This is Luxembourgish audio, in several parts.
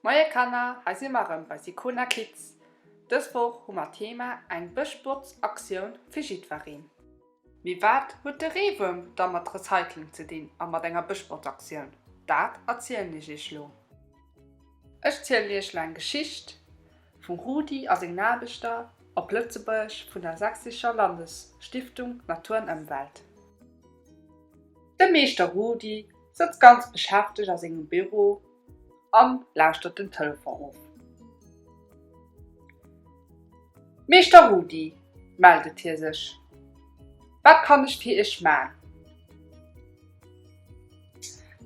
Moie Kanner, hei si mer erëm bei Sicona Kids. Dës Woch hu mer d'Thema eng Bëschbotz-Aktioun fir jiddwereen. Mee wat huet de Reewuerm da mat Recycling ze dinn a mat enger Bëschbotz-Aktioun? Dat erzielen ech iech lo. Ech zielen iech lo eng Geschicht vum Rudi a sengen Aarbechter op Lëtzebuergesch vun der Sächsischer Landesstiftung Natur an Ëmwelt. De Meeschter Rudi sëtzt ganz beschäftegt a sengem Büro an lauschtert den Telefon of. Meeschter Rudi, meldet hie sech, wat kann ech fir iech man?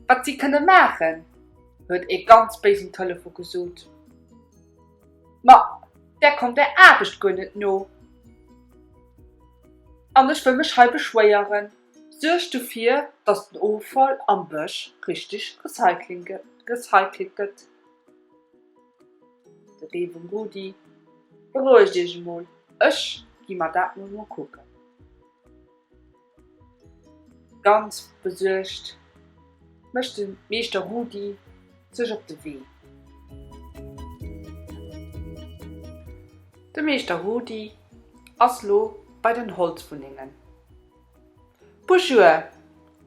Wat si kënne maachen, huet ee ganz béis um Telefon gesot. Ma där kommt är Aarbecht guer net no an ech wëll mech hei beschwéieren. Suergt dofir, dass den Offall am Bësch richteg recycelt gëtt. De Ree vum Rudi, Berouegt iech emol, ech gi mer dat mol ukucken. Ganz besuergt mécht de Meeschter Rudi sech op de Wee. De Meeschter Rudi ass lo bei den Holzwunnengen. Bujour,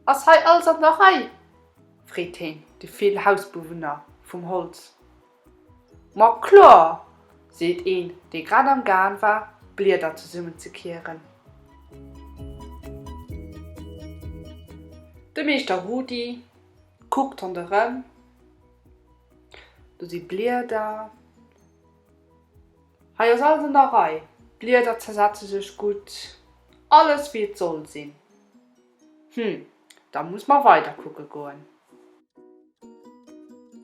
ass hei alles an der Rei? freet heen déi vill Hausbewunner vum Holz. Ma kloer, seet een, dee grad am Gaang war, Blieder zesummenzekieren. De Meeschter Rudi kuckt ronderëm, do si Blieder. Hei ass alles an der Rei, d'Blieder zersetze sech gutt, alles wéi et soll sinn. Hm, da muss mer weider kucke goen.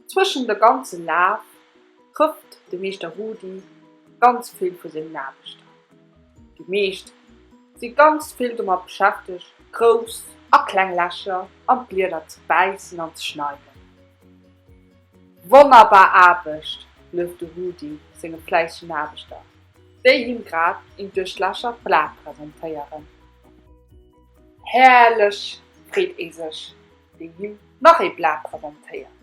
Zwëschen de ganze Laf trëfft de Meeschter Rudi ganz vill vu sengen Aarbechter. Déi meescht si ganz vill domat beschäftegt, grouss a kleng Lächer an d'Blieder ze bäissen an ze schneiden. Wonnerbar Aarbecht! lueft de Rudi senge fläissegen Aarbechter, déi him grad een duerchlächert Blat presentéieren. Herrlech! freet ee sech, deen him nach ee Blat presentéiert.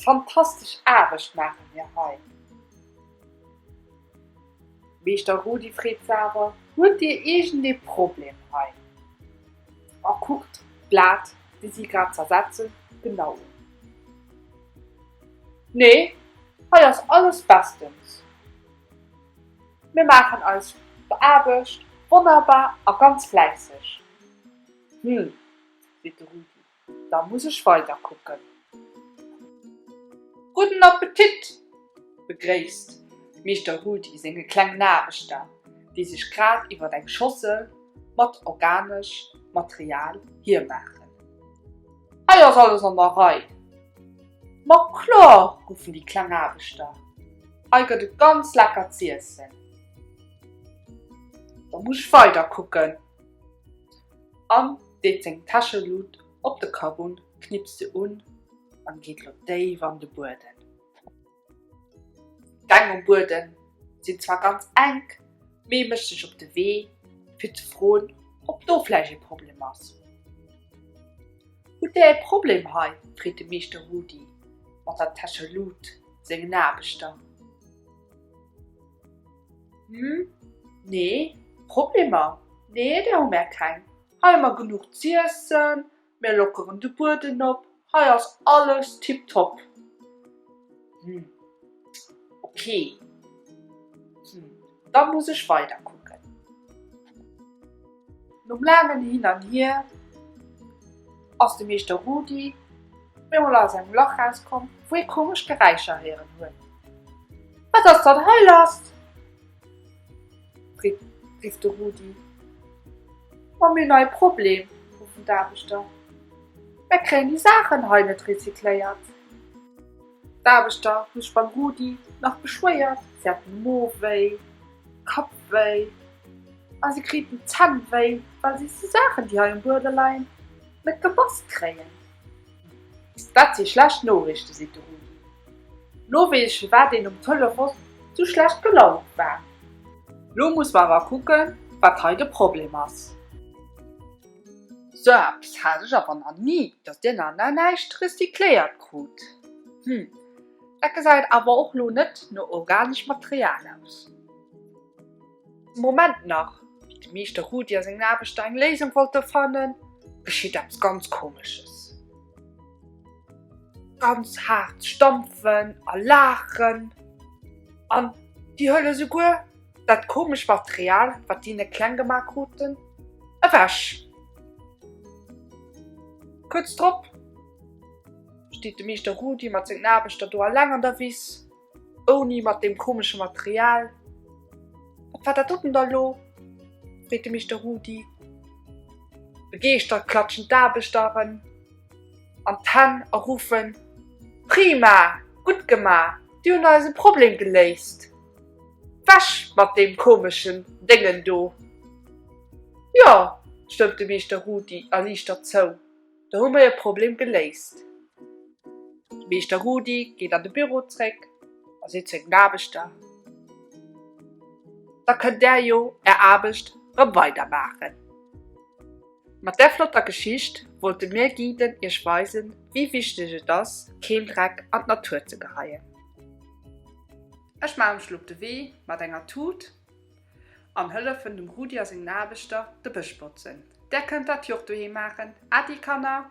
Fantastesch Aarbecht maache mir hei! Meeschter Rudi freet s'awer, Huet Dir iergend ee Problem hei? A kuckt d'Blat, déi si grad zersetzen, genau un. Nee, hei ass alles bestens. Mir maachen eis Aarbecht wonnerbar a ganz fläisseg. Hm, seet de Rudi. Da muss ech weider kucken. Gudden Appetit! begréisst Meeschter Rudi senge klengen Aarbechter, déi sech grad iwwer eng Schossel mat organesch Material hiermaachen. Hei ass alles an der Rei! Ma kloer! ruffen déi kleng Aarbechter, hei gëtt et ganz lecker z'iessen. Da muss ech weider kucken. An deet seng Täschelut op de Kapp un, knipst se un an geet lo déif an de Bueden. D'Gäng um Bueden sinn zwar ganz enk, mee e mécht sech op de Wee fir ze froen, ob do vläicht ee Problem ass. Hutt där ee Problem hei? freet de Meeschter Rudi mat der Täschelut sengen Aarbechter. Hm, nee, Problemer? Nee, där hu mär keng. Hei hu mer genuch z'iessen, mär lockeren de Bueden op, hei ass alles tiptop. Hm, ok. Hm, da muss ech weider kucken. Nom laangen Hin an Hier ass de Meeschter Rudi bemol aus engem Lach rauskomm, wou hie komesch Geräischer héieren huet. Wat ass dann hei lass? rifft de Rudi. Ma mir hunn hei e Problem, ruffen d'Aarbechter. Mär kréien déi Saachen hei net recycléiert. D'Aarbechter hu sech beim Rudi nach beschwéiert, si hätten Mowéi, Kappwéi a si kriten d'Zänn wéi, well si déi Saachen, déi hei um Buede leien, net gebass kréien. Dat si schlecht Noriichten, seet de Rudi. Lo weess ech, firwat een um Telefon sou schlecht gelaunt war. Lo muss mer awer kucken, wat hei de Problem ass. Sou eppes hat ech awer nach ni, dass dir nach näischt recycléiert krut. Hm. Dat gesäit awer och lo net no organeschem Material aus. Moment nach, wéi de Meeschter Rudi a sengen Aarbechter eng Léisung wollte fannen, geschitt eppes ganz Komesches. Ganz haart stampfen a laachen an déi huele souguer dat komescht Material, wat déi net kleng gemaach kruten, ewech. Kuerz drop steet de Meeschter Rudi mat sengen Aarbechter do alleng an der Wiss. Ouni mat deem komesche Material. Wat war dat doten da lo? freet de Meeschter Rudi. Begeeschtert klatschen d'Aarbechteren an d'Hänn a ruffen, Prima! Gutt gemaach! Dir hunn eise Problem geléist! Wech mat deem komeschen Déngen do! Jo, stëmmt de Meeschter Rudi erliichtert zou. Do hu mer e Problem geléist. De Meeschter Rudi geet an de Büro zréck a seet zu engem Aarbechter, Da kënnt där jo är Aarbecht rëm weidermaachen. Mat där flotter Geschicht wollte mir Guiden iech weisen, wéi wichteg et ass, keen Dreck an d'Natur ze geheien. Ech maache mech lo op de Wee mat enger Tut an hëllefen dem Rudi a sengen Aarbechter de Bësch botzen. Där kënnt dat jo och doheem maachen. Äddi Kanner!